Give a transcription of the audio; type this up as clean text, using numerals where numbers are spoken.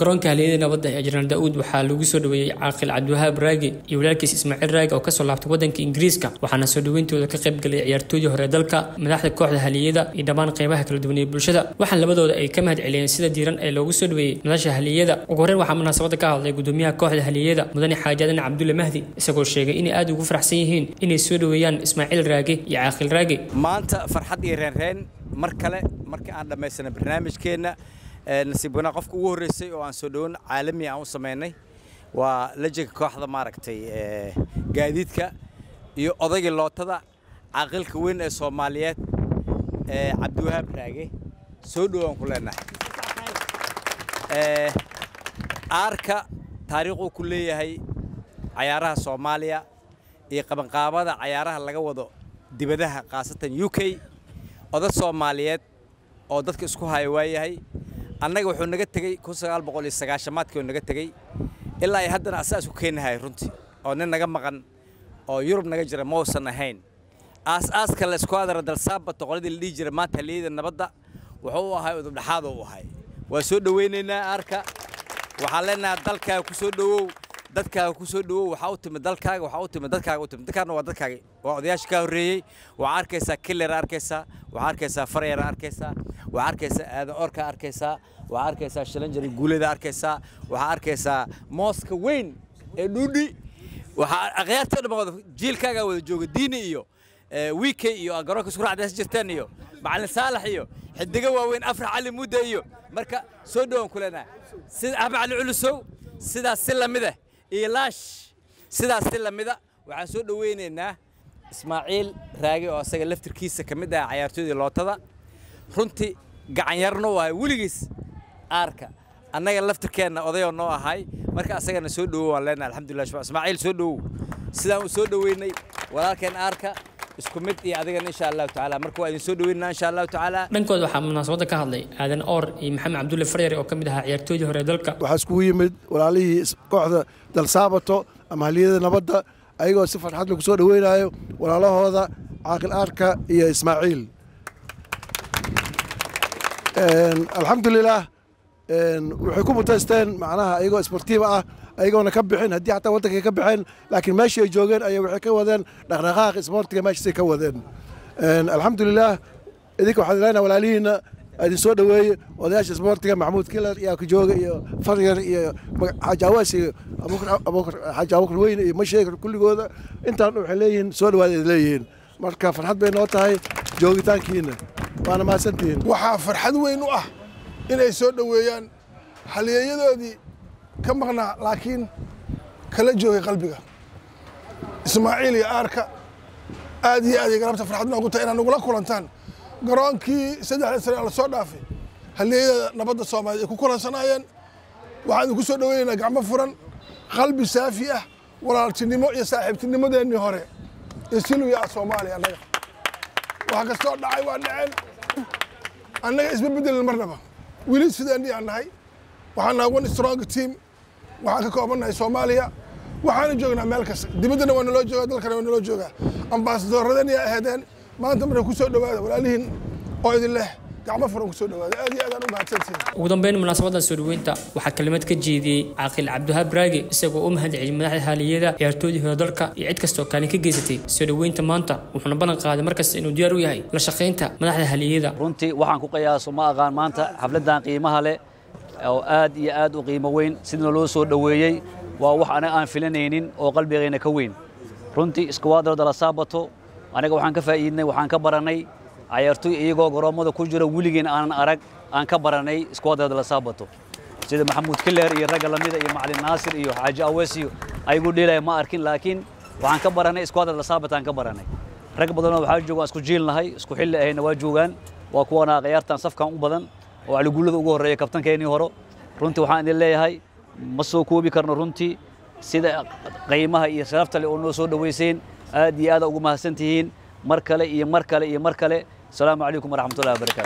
Garoonka Halyeeyada Nabadda ee Jenaraal Daa'uud waxaa lagu soo dhaweeyay Caaqil Cabdiwahaab Raage iyo walaalkiis Ismaaciil Raage oo kasoo laabtay waddanka Ingiriiska, waxaana soo dhaweyntooda ka qayb galay ciyaartoydii hore dalka, madaxda kooxda Halyeeyada iyo dhammaan qaybaha kala duwan ee bulshada. Waxaana labadooda ay ka mahad celiyeen sida diiran ee loogu soo dhaweeyay madasha Halyeeyada. Ugu horreyn waxaa munaasabadda ka hadlay gudoomiyaha kooxda Halyeeyada, Mudane Xaaji Aadan Cabdulle Mahdi, isagoo sheegay inay aad ugu faraxsan yihiin inay soo dhaweeyaan Ismaaciil Raage iyo Caaqil Raage. Maanta farxad iyo reenreen mar kale markii aan dhammaysanay barnaamijkeenna, nasiib wanaag qofka ugu horreysay oo aan soo dhowan caalami aan u samaynay waa lajinka kooxda maaragtay gaadiidka iyo odaygii lootada, caaqilka weyn ee Soomaaliyeed, Cabdiwahaab Raage. Soo dhowaan ku leenahay. Aarka taariikhuu ku leeyahay cayaaraha Soomaaliya iyo qabanqaabada cayaaraha laga wado dibadaha, khaasatan UK, oday Soomaaliyeed oo dadka isku haya waayahay. Annaga wuxuu naga tegey 1990-aadkii oo naga tegey, ilaa ay haddana asaa isku keenahay runtii, oo nin naga maqan oo Yurub naga jira ma uusan ahayn. Aas-aaska la isku adara Dalsaabato, qoladii la dhihi jiray maanta Halyeeyada Nabadda, wuxuu u ahay udub dhexaad u ahay. Waa soo dhoweynaynaa aarka. Waxaan leenahay dalkaaga ku soo dhowow, dadkaaga ku soo dhowow. Waxaa u timid dalkaaga, waxaa u timid dadkaaga, u timid dadkaana waa dadkaaga, waa odayaasha kaa horreeyey. Waxaa arkaysaa Killer, arkaysaa, waxaa arkaysaa Faryar, arkaysaa, waxaa arkaysaa Aadan Orka, arkaysaa, waxaa arkaysaa Shalanjari Guuleeda, arkaysaa, waxaa arkaysaa mooska weyn ee Dhuudhi. Waxaa akhyaartii o dhan wada jiilkaagaa wada jooga, Diini iyo Wiikey iyo garoonka isku raacdaas jirteen iyo Macalin Saalax iyo xidigo waaweyn, Afrax Cali Mudde iyo marka soo dhowaan ku leenahay sida Axmed Cali Culusow, sidaas si lamid ah iyo Laash, sidaas si lamida. Waxaan soo dhoweynaynaa Ismaaciil Raage oo asaga laftirkiisa ka mid ah cayaartooydii lootada, runtii gacan yarna u ahay weligiis aarka, annaga laftirkeenna odayoo noo ahay. Marka asagana soo dhowow waan leenahay. Alxamdulillah. Ismaaciil, soo dhowow. Sidaan u soo dhoweynay walaalkeen aarka isku mid iyo adigana, insha Allahu tacaala. Marka waa idin soo dhoweynaa, insha Allahu tacaala. Dhankooda waxaa munaasabadda ka hadlay Aadan Oor iyo Maxamed Cabdulle Faryare oo ka mid ahaa ciyaartooydii hore dalka. Waxaa iskugu yimid walaalihii kooxda Dalsaabato ama Haliyada Nabadda, ayagoo si farxad lagu soo dhoweynayo walaalahooda Caaqil Aarka iyo Ismaaciil. Alxamdulilaah, waxay ku mutaysteen macnaha ayagoo sportiiva ah, ayagoona ka bixin haddii xataa waddankay ka baxeen, laakiin meeshii ay joogeen ayaa waxay ka wadeen dhaqdhaqaaq isboortiga, meeshaasay ka wadeen. Alxamdulilaah, idinka waxaan leenahay walaalihiinna idin soo dhoweeye, odayaasha isboortiga Maxamuud Kilar iyo Akijooga iyo Faryar iyo Xaaji Awaas iyo Xaaji Abubakar Weyne iyo Masheeg, kulligooda intaan waxay leeyihiin soo dhawaada ay leeyihiin. Marka farxad bay noo tahay joogitaankiina, waana mahadsantihiin. Waxaa farxad weyn u ah inay soo dhoweeyaan halyeeyadoodii ka maqnaa laakiin kala joogay qalbiga, Ismaaciil iyo Aarka. Aad iyo aad ay galabta farxad noogu tahay inaad nagula kulantaan garoonkii 3da sane la soo dhaafay halyeeyada nabadda Soomaaliya ay ku kulansanaayeen. Waxaan idinku soo dhoweynaynaa gacmo furan, qalbi saafi ah, walaaltinimo iyo saaxiibtinimadeennii hore iyo siluya ah Soomaaliya. Annaga wax kastoo dhacay waa dhaceen, annaga isma bedelin marnaba, weli sideennii aan nahay. Waxaan nahay one strong team. Waxaan ka koobannahay Soomaaliya, waxaana joognaa meel kasta, dibaddana waa naloo joogaa, dalkana waa naloo joogaa. Ambaasadooradeen yaa aheedeen maanta. Marka ku soo dhowaada walaalihiin oo idin leh gacmo furan ku soo dhowaada. Aad iyo aad aan u mahadsantihin. Ugu dambeyn munaasabaddan soo dhaweynta waxaa kelimad ka jeediyey Caaqil Cabdiwahaab Raage, isagoo u mahad celiyey madaxda Haliyada, ciyaartooydii hore dalka iyo cid kasta oo kaalin ka geysatay soo dhaweynta maanta, wuxuuna ballan qaaday markasta inuu diyaar u yahay la shaqaynta madaxda Haliyada. Runtii waxaan ku qiyaaso ma aqaan maanta xafladdan qiimaha leh oo aad iyo aad u qiimo weyn sidana loo soo dhoweeyey. Waa wax anaga aan filanaynin oo qalbigayna ka weyn runtii. Squadra della Sabato aniga waxaan ka faa'iidnay, waxaan ka baranay cayaartoy iyagoo garoommada ku jira weligeen aanan arag aan ka baranay Squadra della Sabato, sida Maxamuud Killer iyo ragga lamida iyo Macalin Naasir iyo Xaaji Awees iyo ayagu dheelaya ma arkin, laakiin waxaan ka baranay Squadra della Sabato aan ka baranay. Rag badanoo waxaa jooga isku jiilnahay, isku xilli ahayna waa joogaan, waa kuwana ciyaartan safkan u badan oo Caliguulada ugu horreeya, kabtankeenii horo. Runtii waxaan idin leeyahay ma soo koobi karno runtii sida qiimaha iyo sharafta leh oo noo soo dhoweyseen. Aad iyo aad ugu mahadsan tihiin mar kale iyo mar kale iyo mar kale. Asalaamu calaykum waraxmatullahi wabarakaatu.